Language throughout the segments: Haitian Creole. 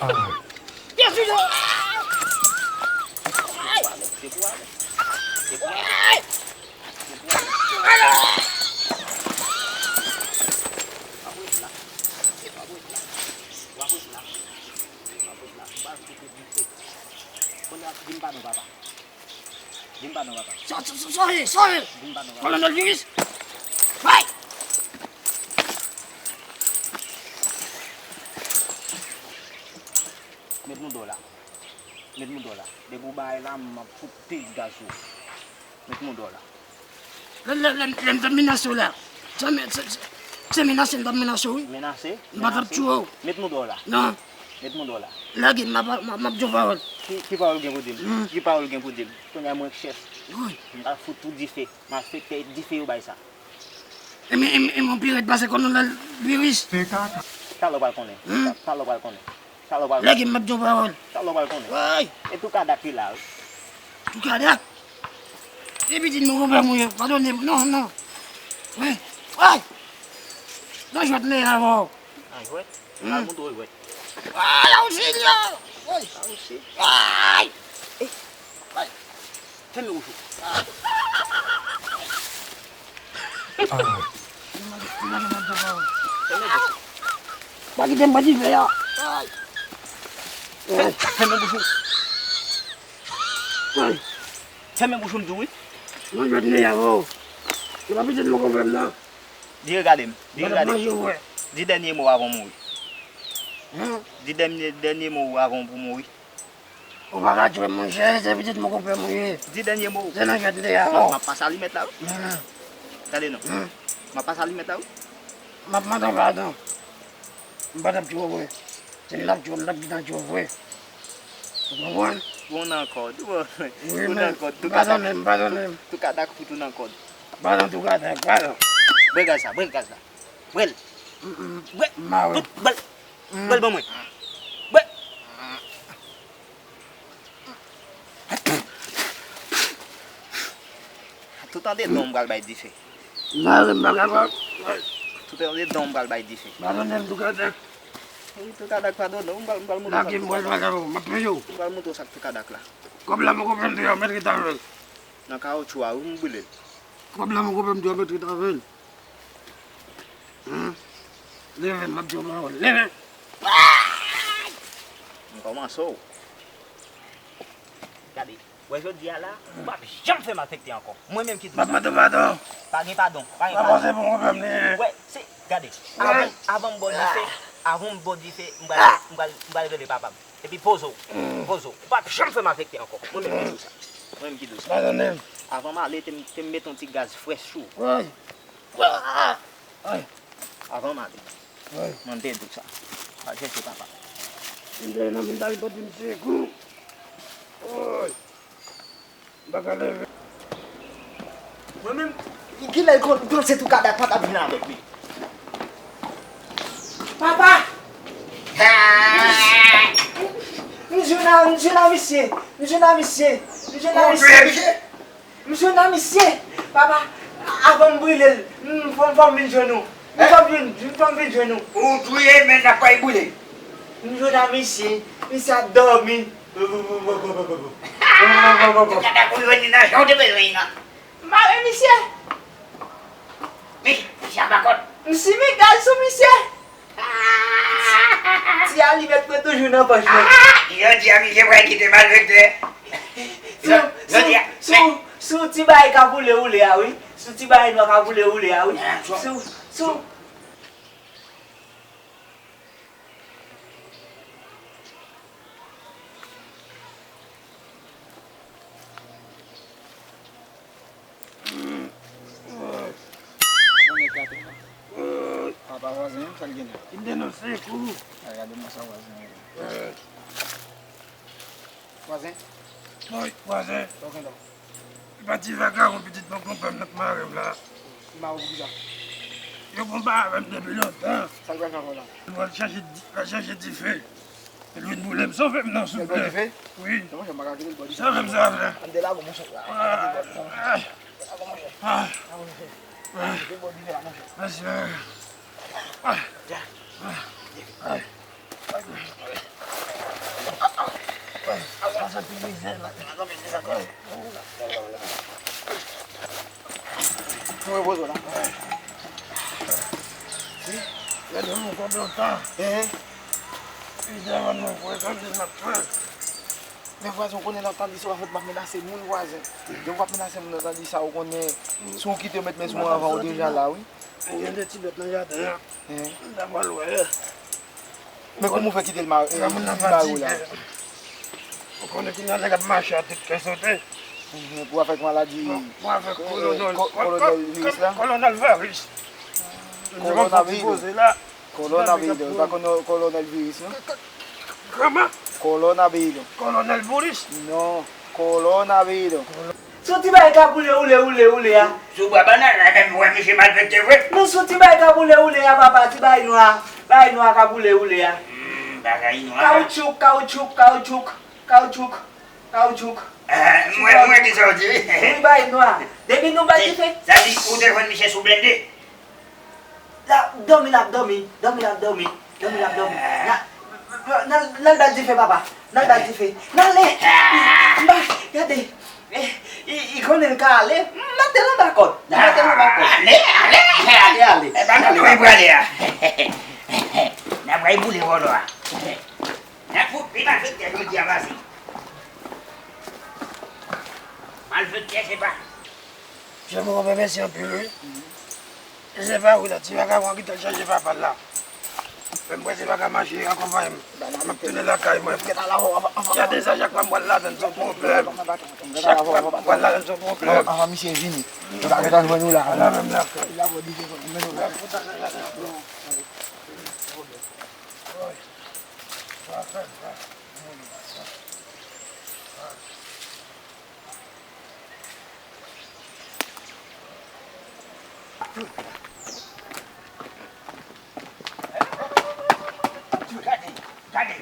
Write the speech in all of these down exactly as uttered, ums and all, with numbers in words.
Pye sou yo! Kounye a, vin pa non, papa. Vin pa non, papa. Sòti, sòti, sòti! Vin pa non, papa. Kolonèl Viris! Bay! Met moudon la. Met moudon la. Depi w bay la, m ap fout pil gaz sou ou. Met moudon la. Lè, lè, lè, lè m t ap menase w la. Se, se, se, se menase m t ap menase w, wi. Menase? M pa t ap tchwe w. Met moudon la. Non. Met moudon la. Lage m, m ap, m ap, m ap di yon pawòl. Ki, ki pawòl gen pou di m? Hmm. Ki pawòl gen pou di m? Kounye a mwen k chèf. Wi. M pral fout ou dife. Malfektè, dife yo bay sa. E men, e men, e men, yon pirèt pase kolonèl Viris. Talè w pral konnen. Hmm? Talè w pral konnen. Talè w pral konnen. Lage m, m ap di yon pawòl. Talè w pral konnen. Woy! E Toukadak ki la, wi. Toukadak? E pitit mon konpè mwen, padone m. Non, non. Wi. Woy! Nan jwèt m ye avè w. Nan jwèt? Hmm. Al montre w jwèt. Ay, auxilio! Ay! Auxilio! Ay! Eh! Ay! Fèmen bouch ou. Ah! Pa kite m pran dife a. Ay! Fè-, fèmen bouch ou. Ay! Fèmen bouch ou, m di w, wi. Mwen jwèt m ye avè w. Se pa pitit mon konpè m nan. Di regade m. Di regade m. Di dènye mo avan w mouri. Hen? Di dènye, dènye mo avan w pou mouri. Ou pa ka tchwe m, monchè, se pitit mon konpè mwen ye. Di dènye mo. Se nan jwèt m te ye avè w. M ap pase alimèt la, wi. Hen. Gade non. Hen. M ap pase alimèt la, wi. M ap mande w padon. M pa t ap tchwe w vre. Si m t ap tchwe w, m t ap gentan tchwe w vre. Ou konprann? Bon nan kòd. Wi, men, padone m, padone m. Toukadak fout ou nan kòd. Padon, Toukadak, padon. Bwè gaz la, bwè gaz la. Bwè l. Bwè. Bwè l. Bwè l ban mwen. Bwè. Tout an dedan m pral bay dife. Mare m pa kapab. Tout an dedan m pral bay dife. Padone m, Toukadak. Wi, Toukadak, padone m, m pral, m pral montre w sa k Toukadak la. Lage m, mwen pa kapab, m ap peye w. M pral montre w sa k Toukadak la. Kòb la, mon konpè m te yon mèt ret avè l. Nan kawotchou a, wi, m boule l. Kòb la, mon konpè m te yon mèt ret avè l. Hen? Leve, m ap di w pawòl. Leve! M kòmanse w. Gade, wè jodi a la, ou p ap janm fè malfektè ankò. Mwen menm ki di w sa. M ap mande w padon. Pa gen padon, pa gen padon. Papa, se bon pwoblèm li ye. Wè, se, gade, avan, avan m ba w dife, avan m ba w dife, m pral, m pral, m pral rele papa m. Epi poze w, poze w. Ou p ap janm fè malfektè ankò. Mwen menm ki di w sa. Mwen menm ki di w sa. Padone m. Avan m ale, te m, te m mete yon ti gaz frèch sou ou. Woy. Ay. Avan m ale. Woy. Mwen te di w sa. Al chèche papa. M te nan men dal bandi m sekou. Woy. M pa ka leve. Mwen menm, kilè l konn, konn se Toukadak pa t ap vin avèk li. Papa! M jwenn a, m jwenn a misye, m jwenn a misye, m jwenn a misye. M jwenn a misye! Papa, avan m brile l, m, fò, fò m vin jwenn ou. M, fò m vin, fò m vin jwenn ou. Ou touye, men n ap pral brile. M jwenn a misye, misye ap dòmi. Kaka pou jwenn li nan jan w te bezwen li nan. M pa wè misye. Men, misye ap akòt. M simen gaz sou misye. Ti alimèt mwen toujou nan pòch mwen. Jodi a, misye pral kite malfektè. Sou, sou, sou, sou ti bagay ka boule woule a, wi. Sou ti bagay nwa ka boule woule a, wi. Sou, sou. Bon, nèg la te fò. Papa vwazen an, sa l genyen? Li denonse kou. Ay, gade mwen sa vwazen an ye. Vwazen? Woy, vwazen. Sa w gen la? E pa ti vagabon pitit bon konpè m nan k mare m la. Li mare w poukisa? Yo konn pa avè m depi lontan. Sa l pral fè ankò la? Li pral chache di-, pral chache dife. Lwil boule m, sove m non, souple. Lè l bò dife? Wi. Non, monchè, m pa ka kite l bò dife. Sove m, souple. Ann delago, monchè. Ann delago, monchè. Ah, monchè. Ah, monchè. Kite bò dife la, monchè. Mèsi, mèsi. Ah. Dja. Ah. Ah. Santi mizè la, la, la, la, la. Mwen repoze w la. Si, gade mwen konbyen tan. Hein? Mizè mwen, mwen frekante m ap fè. Men vwazen, ou konnen lè w tande sa, w ap menase moun, vwazen. Lè w ap menase moun, w tande sa, ou konnen, si w kite yo met men sou mwen anvan, ou deja la, wi. Gen de ti bèt nan jaden an. Hein? M ta pral wè. Men kòman w fè kite l ma-, eh, mari w la? Ou konnen kounye a nèg ap mache a tèt kè sote. Mhm, pou afè maladi, pou afè eh, kolonèl, ko-, kolonèl viris la? Kolonèl viris. Kolonaviris. Kolonaviris, pa kono-, kolonèl viris, non? K-, k-, kòman? Kolonaviris. Kolonèl Bouris? Non, kolonaviris. Sou ti bagay ka boule woule woule woule a. Sou bwa bannann la menm, ou wè misye malfektè vre? Non, sou ti bagay ka boule woule a, papa, ti bagay nwa. Bagay nwa ka boule woule a. Hmm, bagay nwa. Kawoutchouk, kawoutchouk, kawoutchouk, kawoutchouk, kawoutchouk. Eh, mwen, mwen ki sa w di, wi. Wi, bagay nwa. Depi nou bay dife. Sa di, ou te jwenn misye sou blende? L ap dòmi, l ap dòmi, dòmi, l ap dòmi, dòmi, l ap dòmi. N a, n a, n al ba l dife, papa. N al ba l dife. N ale. M pa, gade. Eh, li, li konnen l ka ale. M mete l anba kòd. M mete l anba kòd. Ale, ale. Ale, ale. E pa nou dwe prale a. N ap pral boule vòlò a. N ap fout pi malfektè jodi a pase. Malfektè se pa. Jan mwen konprann, mèsi anpil, wi. Se pa wi la, ti vagabon ki t al chache papa l la. Menm mwen se pa ka mache, akonpanye m. M ap tounen lakay mwen. Gade sa, chak fwa m pral ladann se yon pwoblèm. Chak fwa m pral ladann se yon pwoblèm. Avan misye vini. Li pa gentan jwenn ou la. Ala menm lakay. Gade, gade.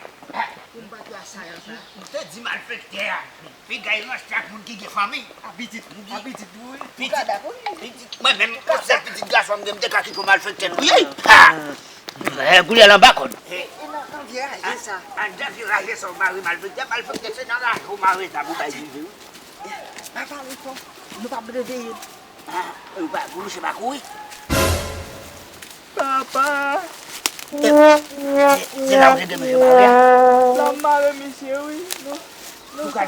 Pou m pa di asayan sa. M te di malfektè a, piga li ranse ak moun ki gen fanmi. A pitit, a pitit, wi. Pitit, pitit, mwen menm, sèl pitit gason m gen, m te ka kite yon malfektè touye l. Ha! Eh, koulye a l anba kòd. E, e nan, nan vye raje sa. An, nan vye raje sa, w mare malfektè. Malfektè, se nan raje w mare sa pou bay dife, wi. Pa pale fò. Nou p ap reveye l. Ah, ou pa, pou misye pa kouri. Papa. Se, se, se la ou te gen misye mare a? L ap mare misye, wi. Non, non, sa,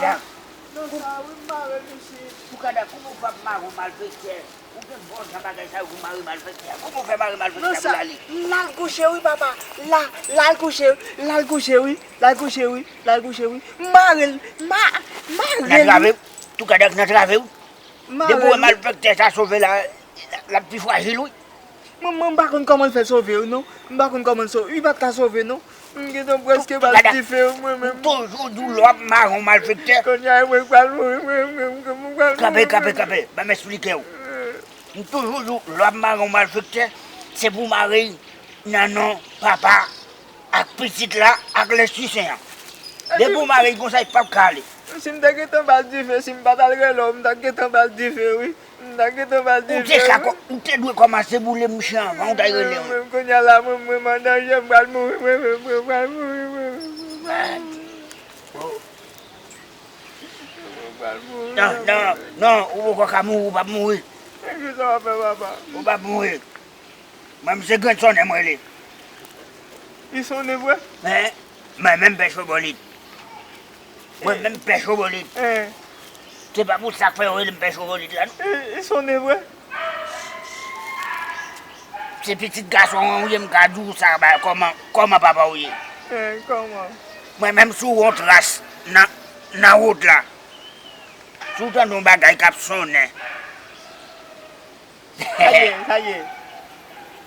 non, sa, wi, m mare misye. Pou kada, kouman w p ap mare yon malfektè? Ou gen bon jan bagay sa yo pou mare malfektè a. Kouman w fè mare malfektè a pou l ale? L al kouche wi, papa. La, l al kouche, l al kouche wi, l al kouche wi, l al kouche wi. M mare l, ma-, mare l. Nan trave w? Toukadak nan trave w? Depi w wè malfektè sa sove la, l ap pi frajil wi. Mwen, mwen, m pa konn kòman l fè sove wi, non. M pa konn kòman l sove. Li pa t ka sove, non. M gentan prèske ba l dife, mwen menm. M toujou di w lè w ap mare yon malfektè. Kounye a, mwen pral mouri, mwen, mwen, mwen, mwen pral mouri. Kanpe, kanpe, kanpe. Ban m eksplike w. M toujou di w lè w ap mare yon malfektè, se pou w mare l nan non Papa ak Pitit la ak Lespri Sen an. Depi w mare l konsa, li p ap ka ale. Si m te gentan ba l dife, si m pa t al rele w, m t ap gentan ba l dife, wi. M ta gentan ba l dife wi. Ou te ka kò-, ou te dwe kòmanse boule misye anvan ou t al rele mwen. Mwen, mwen, kounye a la, mwen, mwen, m an danje, m pral mouri, mwen, mwen, mwen pral mouri, mwen, mwen, mwen pral mouri. Mwen pral mouri. Non, non, non, ou poko ka mouri, ou p ap mouri. E kisa w ap fè, papa? Ou p ap mouri. Mwen, m se grenn sonnè m rele. Li sonnen vre? Men, mwen menm pè chobolit. Mwen menm pè chobolit. Eh. Se pa pou sa k fè yo rele m pè chobolit la, non. Li, li sonnen vre? Se pitit gason an ou ye, m ka di w sa, ba, kòman, kòman papa w ye. Eh, kòman? Mwen menm si w wè yon tras nan, nan wout la, si w tande yon bagay k ap sonnen, Sa ye, sa ye.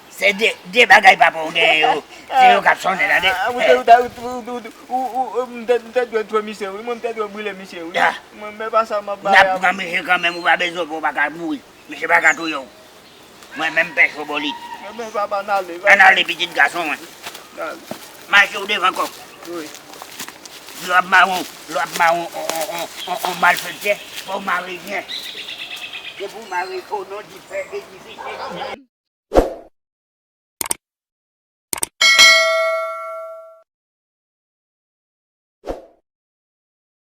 Se de, de bagay papa w genyen yo. Se yo k ap sonnen, tande. Ah, ou te, ou te, ou, ou, ou, ou, ou, m te, m te dwe twe misye, wi. Mwen, m te dwe brile misye, wi. Ah. Mwen, men pa sa m ap bay avè w. N ap pran misye kanmenm, ou pa bezwen pè, ou pa ka mouri. Misye pa ka touye w. Mwen menm pè chobolit. Mwen, men papa, n ale, papa. Ann ale, pitit gason mwen. N ale. Mache w devan kòk. Wi. Lè w ap mare w, lè w ap mare w, on, on, on, on, on malfektè, fò w mare l byen. Depi w mare l, o non di Pè, Fis, Espri Sen.